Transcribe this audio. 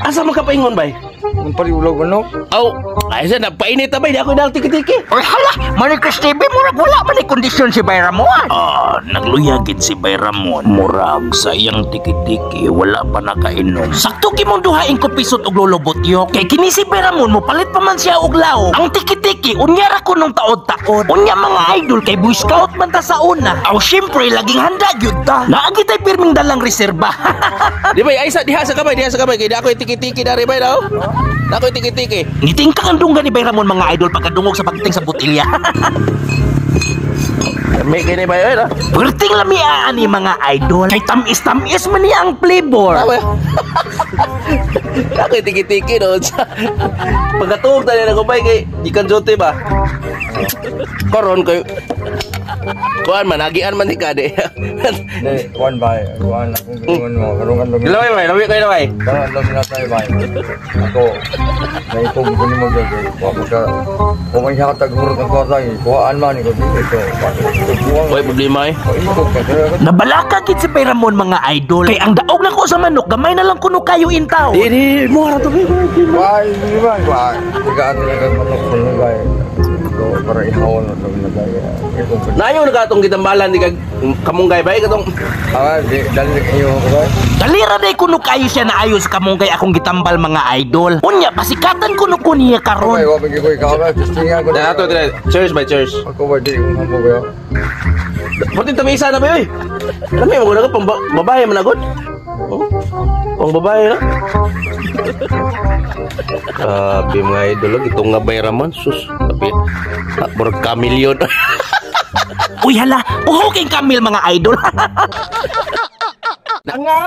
Asa man ka paingon, bay? Ang pariulog manok. Aw, ay sa nagpainit ta, bay, di ako dal tiki-tiki. Oy hala, Manicus TV, murag wala man ni kondisyon si Bay Ramon. Ah, nagluyagid si Bay Ramon. Murag sa iyang tiki-tiki, wala pa nakainom. Sakto kimong duhain ko pisot og Lolo Butyok. Kay kini si Bay Ramon mo palit pa man siya og laog. Ang tiki-tiki unya ra ko nung taod-taod. Unya, mga idol, kay Boy Scout man ta sa una. Aw syempre laging handa gyud ta. Naagi tay pirming dalang reserba. Di bay, ay sa diha sa kamay, diha sa kamay kay di ako tiki-tiki dari, bay daw. Di ako tiki-tiki. Ngiting kang dunggan ni Bay Ramon, mga idol, pagkadungog sa pagdating sa botelya. May kini, bay, oy, no? Perting lamiaan ni, mga idol. Kay tamis-tamis man niya ang flavor. Tama. Ako tiki-tiki no. Pagkatuog tani na ko, bay, kay gikan jote ba. Karon kay kuan man agian man ni ka di. Di, kuan ba? Kuan akong kuan mo. Karong adlaw. Laway bay, laway kayo laway. Karong adlaw sinatay ba? Ako, naipog ko ni mo dyan. Kuha ko ka. Kung may hataghurot ang kwarta, kuhaan man ko dito. Kuha Way problema eh. ko. Ikog ka. Nabalaka gid si Bay Ramon, mga idol. Kay ang daog nako sa manok, gamay na lang kuno kayo intaw. Di di mo ra to, bay. Why, di ba? Why? Tigaan nila kang manok ko nila. So, para ihawon na sabi nila. Ikog ka. Nayo na katong gitambalan ni kag kamunggay, bay, katong Ah, di, dali kayo ko ba? Dalira day kuno kayo siya na ayo sa kamunggay akong gitambal, mga idol. Unya pasikatan kuno ko niya karon. Okay, wa ko ikaw ba? Testingan ko. Na ato dire. Cheers bay, cheers. Ako ba di ko mo ba? Pati tamisa na ba oy? Lami mo gud pang babae man agad. Oh. Pang babae na. Grabe, mga idol, itong nga Bay Ramon, sus, sabi, murag kamilyon. Uy hala, uho kay kamil, mga idol. Nga.